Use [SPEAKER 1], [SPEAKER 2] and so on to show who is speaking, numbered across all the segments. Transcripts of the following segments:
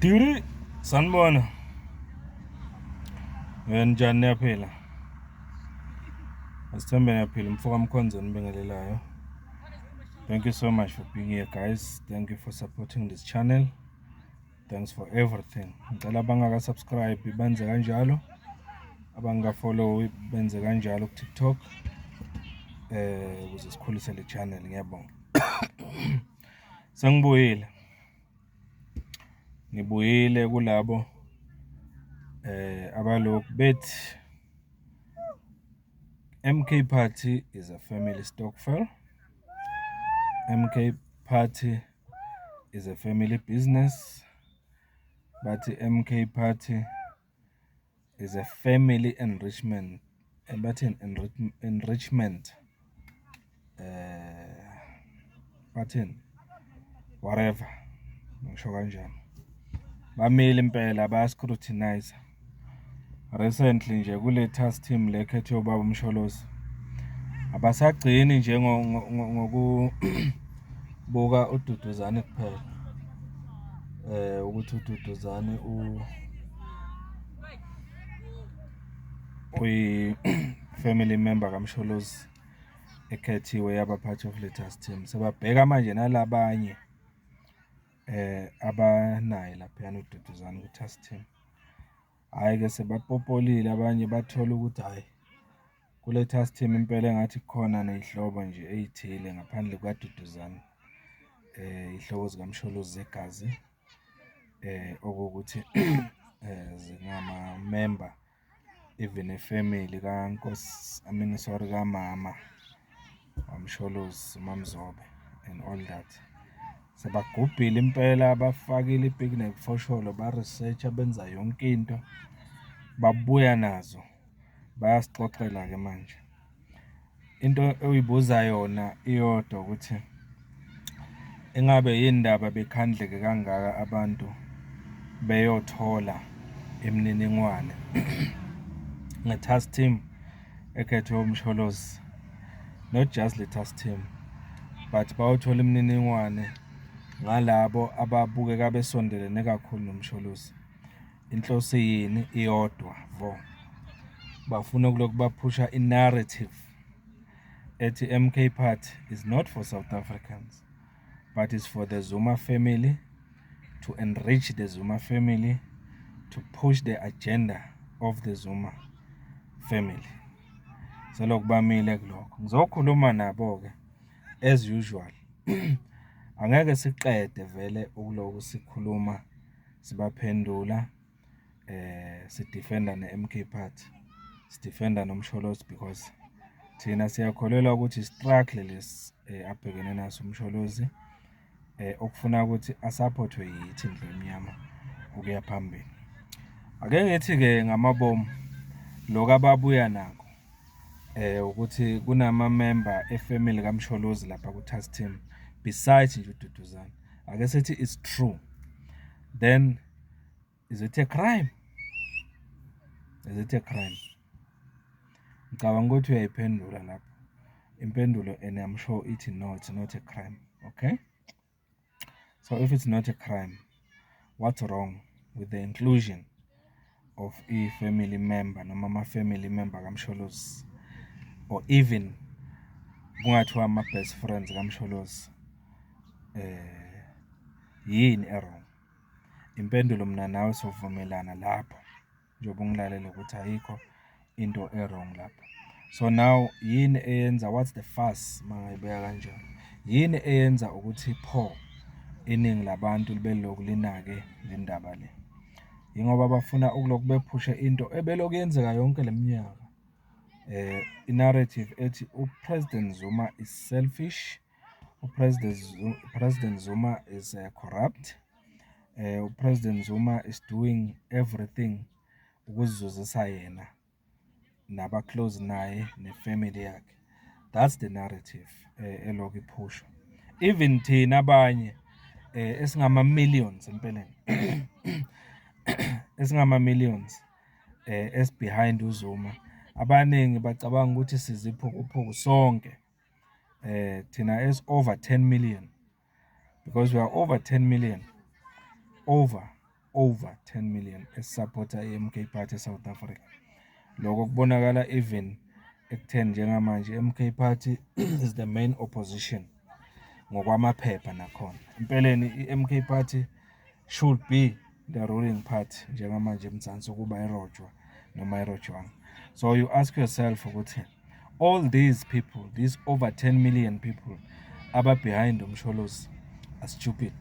[SPEAKER 1] Diri, sanibona. Ninjani, niyaphila? Asithembe niyaphila. Mfoka Mkhonza onibingelelayo. Thank you so much for being here, guys. Thank you for supporting this channel. Thanks for everything. Ngicela abangaka-subscribe benze kanjalo. Abangaka-follow benze kanjalo ku-TikTok. Ukuze sikhulise le channel, ngiyabonga. Sengibuyile. Ngibuyile kulabo abalokhu bethi MK Party is a family stokvel. MK Party is a family business. Bathi MK Party is a family enrichment, bathi enrichment, bathini, whatever, ngisho kanjani. Bamile impela, baya-scrutinize. Recently nje kule task team le ekhethwe ubaba uMsholozi, abasagcini nje ngokubuka uDuduzane kuphela, ukuthi uDuduzane uyi-family member kaMsholozi ekhethiwe yaba part of le task team. Sebabheka manje nalabanye abanaye laphayana uDuduzane ku-task team. Hhayi-ke, sebapopolile abanye, bathola ukuthi hhayi, kule task team impela engathi kukhona ney'hlobo nje ey'thile ngaphandle kukaDuduzane, iy'hlobo zikaMsholozi zegazi, okuwukuthi zingama-member even e-family kaNkosi, I mean, sorry, kamama waMsholozi, uMaMzobe and all that. Sebagubhile impela, bafakile ipiki nefosholo, ba-research-a, benza yonke into, babuya nazo, bayasixoxela-ke manje. Into oyibuza yona iyodwa ukuthi engabe yini ndaba bekhandleke kangaka abantu beyothola imininingwane nge-task team ekhethwe uMsholozi? Not just le task team, but bayothola imininingwane ngalabo ababukeka besondelene kakhulu noMsholozi. Inhloso yini? Iyodwa vo, bafuna ukulokhu baphusha i-narrative ethi MK Party is not for South Africans but is for the Zuma family, to enrich the Zuma family, to push the agenda of the Zuma family. Selokhu bamile kulokho. Ngizokhuluma nabo-ke as usual. Angeke siqede vele ukuloku sikhuluma, sibaphendula, si-defend-a ne-M_K Party, si-defend-a noMsholozi, because thina siyakholelwa ukuthi struggle lesi abhekene naso uMsholozi, okufuna ukuthi a-support-we yithi ndlu emnyama ukuya phambili. Ake ngithi-ke ngamabomu lokhu ababuya nakho, ukuthi kunama-member e-family kaMsholozi lapha ku-task team besides nje uDuduzane. Ake sithi it's true, then is it a crime? Is it a crime? Ngicabanga ukuthi uyayiphendula lapho impendulo, and I'm sure ithi no, it's not a crime. Okay, so if it's not a crime, what's wrong with the inclusion of i-family member noma ama-family member kaMsholozi, or even kungathiwa ama-best friends kaMsholozi? Yini e-wrong? Impendulo, mina nawe sovumelana lapho njengoba ungilalele, ukuthi ayikho into e-wrong lapho. So now yini eyenza, what's the fuss, mangayibeka kanjalo, yini eyenza ukuthi pho iningi labantu libe lokhu linake le ndaba le? Yingoba bafuna ukulokhu bephushe into ebelokhu yenzeka yonke le minyaka, i-narrative ethi u-President Zuma is selfish, u-President Zuma is corrupt, u-President Zuma is doing everything ukuzizuzisa yena naba-close naye ne-family yakhe. That's the narrative elokhu iphushwa. Even thina abanye esingama-millions empeleni, esingama-millions esi-behind uZuma, abaningi bacabanga ukuthi siziphukuphuku sonke thina as over 10 million, because we are over 10 million over. Over 10 million esi-support-a i-M_K Party e-South Africa. Loko kubonakala even ekutheni njengamanje i-M_K Party is the main opposition, ngokwamaphepha nakhona. Empeleni i-M_K Party should be the ruling party njengamanje eMzansi ukuba irojwa noma ayirojwanga. So you ask yourself ukuthi all these people, these over 10 million people aba-behind uMsholozi are stupid.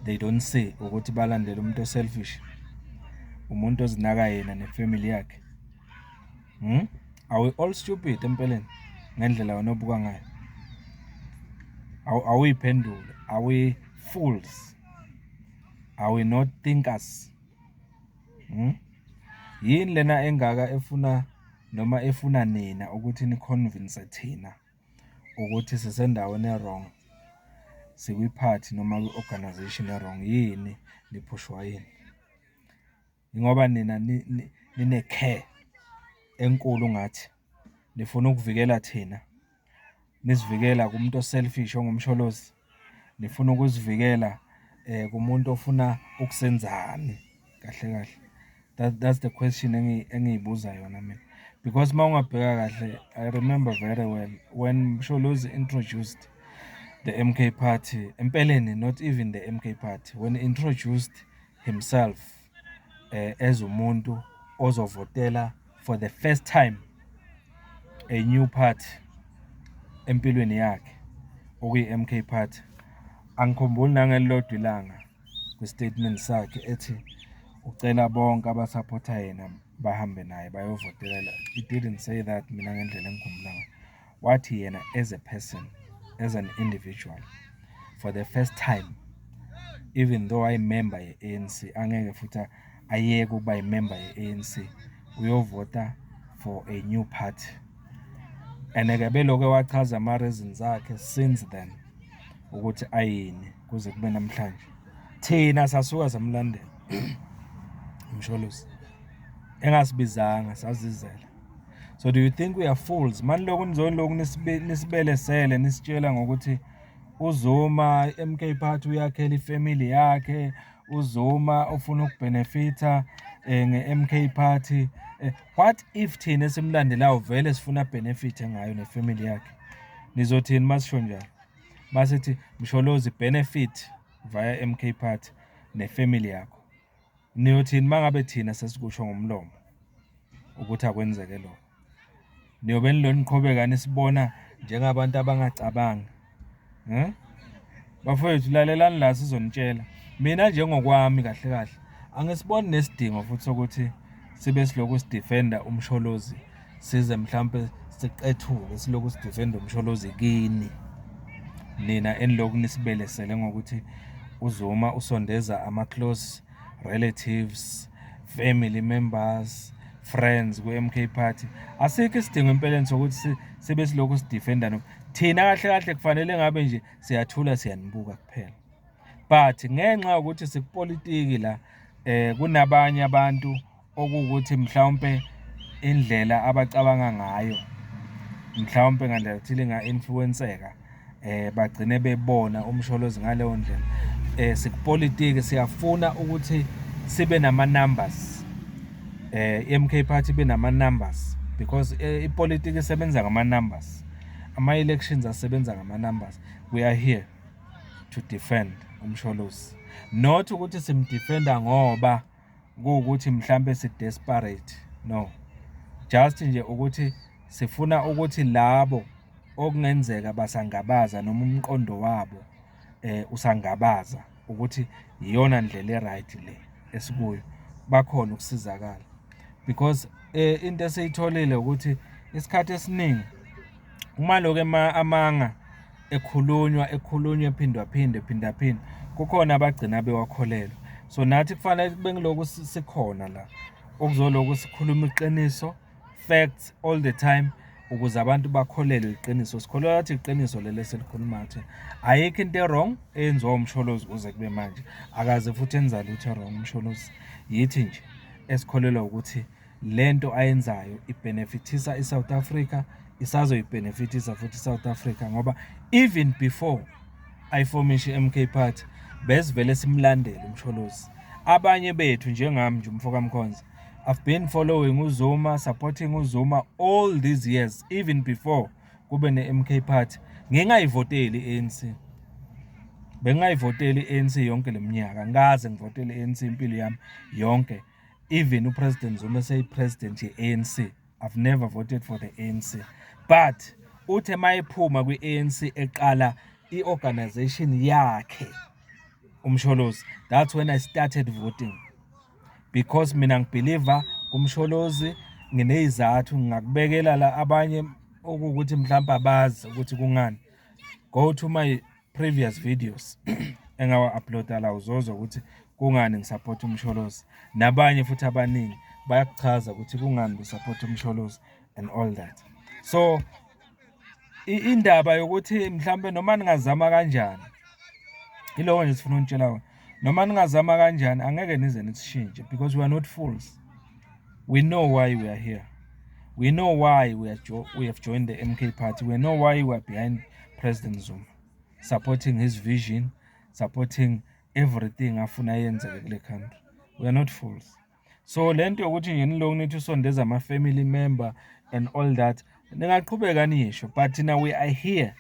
[SPEAKER 1] They don't see ukuthi balandela umuntu o-selfish, umuntu ozinaka yena ne-family yakhe. Are we all stupid empeleni, ngendlela wena obuka ngayo? Awuyiphendule, are we fools? Are we not thinkers? Yini lena engaka efuna noma efuna nina ukuthi ni-convince thina ukuthi sisendaweni e-wrong, sikwi-party noma kwi-organisation e-wrong? Yini, niphushwa yini? Yingoba nina nine-care enkulu ngathi, nifuna ukuvikela thina, nisivikela kumuntu o-selfish onguMsholozi? Nifuna ukusivikela kumuntu ofuna ukusenzani kahle kahle? That's the question engiyibuza yona mina, because uma ungabheka kahle, I remember very well when Msholozi introduced the M_K Party, empeleni not even the M_K Party, when he introduced himself as umuntu ozovotela for the first time a new party empilweni yakhe, okuyi-M_K Party, angikhumbuli nangelilodwa ilanga kwi-statement sakhe ethi ucela bonke aba-support-a yena bahambe naye bayovotela. He didn't say that, mina ngendlela engikhumbula ngayo. Wathi yena as a person, as an individual, for the first time, even though ayi-member ye-ANC, angeke futhi ayeke ukuba yi-member ye-ANC, uyovota for a new party. And-ke belokhu ewachaza ama-reasons akhe since then ukuthi ayini kuze kube namhlanje. Thina sasuka samlandela uMsholozi, engasibizanga, sazizela. So do you think we are fools? Manilokhu nizolokhu nisibelesele, nisitshela ngokuthi uZuma, i-M_K Party uyakhela i-family yakhe, uZuma ufuna uku-benefit-a nge-M_K Party. What if thina esimlandelayo vele sifuna a-benefit-e ngayo ne-family yakhe? Nizothini masisho njalo? Masithi Msholozi, benefit via M_K Party ne-family yakho. Niyothini uma ngabe thina sesikusho ngomlomo ukuthi akwenzeke lokho? Niyobe nilokhu niqhubeka nisibona njengabantu abangacabangi? Bafowethu, lalelani la, sizonitshela. Mina njengokwami, kahle kahle, angisiboni nesidingo futhi sokuthi sibe silokhu si-defend-a uMsholozi, size mhlampe siqethuke silokhu si-defend-a uMsholozi kini nina enilokhu nisibelesele ngokuthi uZuma usondeza ama-close relatives, family members, friends kwi-M_K Party. Asikho isidingo empeleni sokuthi sibe silokhu si-defend-a. Thina kahle kahle kufanele ngabe nje siyathula, siyanibuka kuphela, but ngenxa yokuthi sikupolitiki la, kunabanye abantu okuwukuthi mhlawumpe indlela abacabanga ngayo mhlawumpe ngandlela thile inga-influence-eka, bagcine bebona uMsholozi ngaleyo ndlela. Sikupolitiki, siyafuna ukuthi sibe nama-numbers, i-M_K Party ibe nama-numbers, because ipolitiki isebenza ngama-numbers, ama-elections asebenza ngama-numbers. We are here to defend uMsholozi, not ukuthi sim-defend-a ngoba kuwukuthi mhlampe si-desperate, no, just nje ukuthi sifuna ukuthi labo okungenzeka basangabaza noma umqondo wabo usangabaza ukuthi iyona ndlela e-right le esikuyo, bakhona ukusizakala, because into esiyitholile ukuthi isikhathi esiningi uma lokhu amanga ekhulunywa, ekhulunywa, ephindwa phinde, phinda phinda, kukhona abagcina bewakholelwa. So nathi kufanele kube ngiloku sikhona la okuzoloku sikhuluma iqiniso, facts all the time, ukuze abantu bakholelwe iqiniso. Sikholelwa ukuthi iqiniso leli esilikhulumayo thina. Ayikho into e-wrong eyenziwa uMsholozi kuze kube manje, akaze futhi enza lutho e-wrong uMsholozi. Yithi nje esikholelwa ukuthi lento ayenzayo i-benefit-isa i-South Africa, isazoyi-benefit-isa futhi i-South Africa, ngoba even before ayifomishe i-M_K Party, Besivele simlandele uMsholozi. Abanye bethu njengami nje umfo kaMkhonza, I've been following uZuma, supporting uZuma all these years, even before kube ne-M_K Party. Ngingayivoteli i-A_N_C. Bengingayivoteli i-A_N_C yonke le minyaka, angikaze ngivotele i-A_N_C impilo yami yonke. Even u-President Zuma eseyi-president ye-A_N_C, I've never voted for the A_N_C. But uthe uma ephuma kwi-A_N_C eqala i-organisation yakhe uMsholozi, that's when I started voting because mina ngi-believe-a kuMsholozi, nginey'zathu ngingakubekela la abanye okuwukuthi mhlampe abazi ukuthi kungani. Go to my previous videos engawa-upload-a la, uzozwa ukuthi kungani ngi-support-a uMsholozi. Nabanye futhi abaningi bayakuchaza ukuthi kungani be-support-a uMsholozi and all that. So, indaba yokuthi mhlampe noma ningazama kanjani, yiloko nje esifuna ukunitshela kona, noma ningazama kanjani angeke nize nisishintshe because we are not fools. We know why we are here. We know why we have joined the M_K Party. We know why we are behind President Zuma, supporting his vision, supporting everything afuna yenzeke kule country. We are not fools. So le nto yokuthi nje nilokhu nithi usondeza ama-family member and all that, ningaqhubeka niyisho, but thina we are here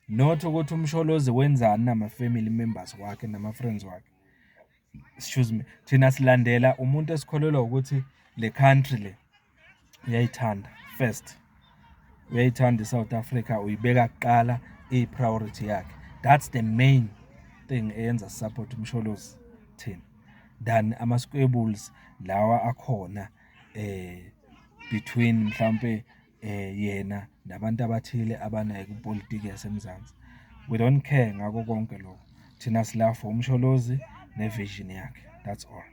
[SPEAKER 1] not ukuthi uMsholozi wenzani nama-family members wakhe nama-friends wakhe. Excuse me, thina silandela umuntu esikholelwa ukuthi le country le uyayithanda first. Uyayithanda i-South Africa, uyibeka kuqala, iyi-priority yakhe. That's the main thing eyenza si-support uMsholozi thina than ama-squabbles lawa akhona between mhlampe yena nabantu abathile abanaye kwipolitiki yaseMzansi. We don't care ngako konke lokho. Thina sila for uMsholozi ne-vision yakhe, that's all.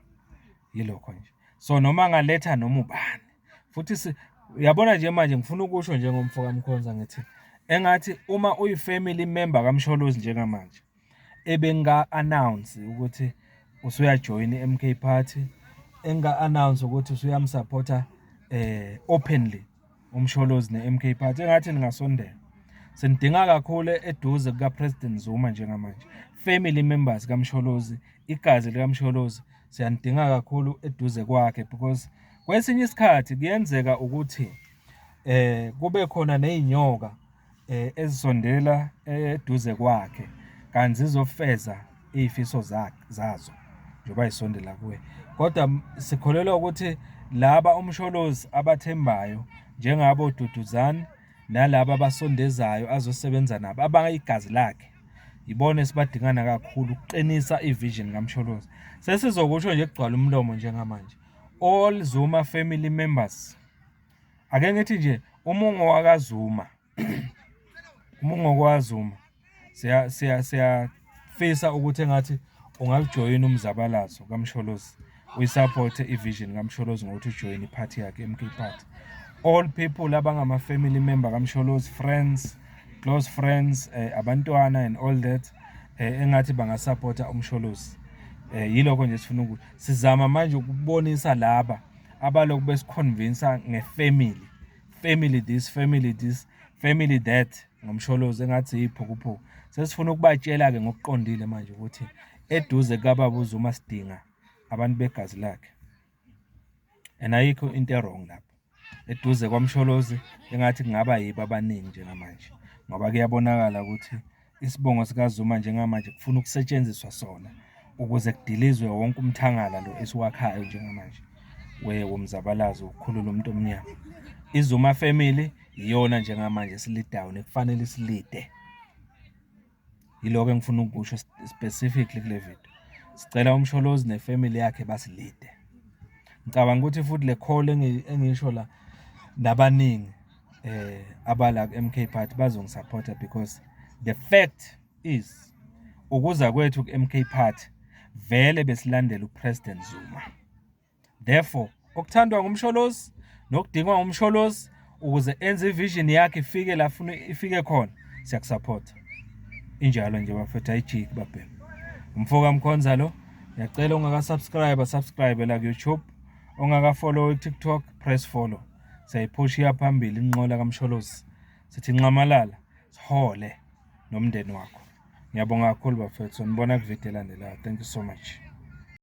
[SPEAKER 1] Yilokho nje. So, noma angaletha noma ubani, futhi uyabona nje manje ngifuna ukusho njengomfo kaMkhonza ngithi, engathi uma uyi-family member kaMsholozi njengamanje, ebenga-announce ukuthi usuyajoyina i-M_K Party, enga-announce ukuthi usuyam-support-a openly uMsholozi ne-M_K Party, engathi ningasondela. Sinidinga kakhulu eduze kuka-President Zuma njengamanje. Family members kaMsholozi, igazi likaMsholozi, siyanidinga kakhulu eduze kwakhe because kwesinye isikhathi kuyenzeka ukuthi kube khona ney'nyoka ezisondela eduze kwakhe, kanti zizofeza iy'fiso zakhe zazo njengoba y'sondela kuye. Kodwa sikholelwa ukuthi laba uMsholozi abathembayo njengabo oDuduzane nalaba abasondezayo azosebenza nabo abayigazi lakhe, ibona esibadingana kakhulu ukuqinisa i-vision kaMsholozi. Sesizokusho nje kugcwala umlomo njengamanje, all Zuma family members, ake ngithi nje uma ungowakaZuma, uma ungowakwaZuma, siyafisa ukuthi engathi ungawujoyina umzabalazo kaMsholozi, uyi-support-e i-vision kaMsholozi ngokuthi ujoyine iphathi yakhe, i-M_K Party. All people abangama-family member kaMsholozi, friends, close friends, abantwana and all that, engathi banga-support-a uMsholozi. Yilokho nje esifuna ukuthi sizama manje ukubonisa laba abalokhu besi-convince-a nge-family, family this, family this, family that ngoMsholozi, engathi iyiphukuphuku. Sesifuna ukubatshela-ke ngokuqondile manje ukuthi eduze kukababa uZuma sidinga abantu begazi lakhe and ayikho into e-wrong lapho. Eduze kwaMsholozi engathi kungaba yibo abaningi njengamanje ngoba kuyabonakala ukuthi isibongo sikaZuma njengamanje kufuna ukusetshenziswa sona ukuze kudilizwe wonke umthangala lo esiwakhayo njengamanje womzabalazo wokukhulula umuntu omnyama. IZuma family iyona njengamanje esi-lead-ayo nekufanele isi-lead-e. Yiloko engifuna ukukusho specifically kule video. Sicela uMsholozi ne-family yakhe basi-lead-e. Ngicabanga ukuthi futhi le call engisho la, nabaningi abala ku-M_K Party bazongi-support-a because the fact is ukuza kwethu ku-M_K Party vele besilandela u-President Zuma. Therefore, okuthandwa nguMsholozi nokudingwa nguMsholozi ukuze enze i-vision yakhe ifike la afuna ifike khona, siyaku-support-a. Injalo nje bafethu, ayijiki babhemu. Umfo kaMkhonza lo, ngiyacela ongaka-subscribe, subscribe la ku-YouTube, ongaka-follow ku-TikTok, press follow. Siyayiphusha iya phambili inqola kaMsholozi. Sithi nxamalala, sihole nomndeni wakho. Ngiyabonga kakhulu bafethu, sonibona kwividiyo elandelayo. Thank you so much.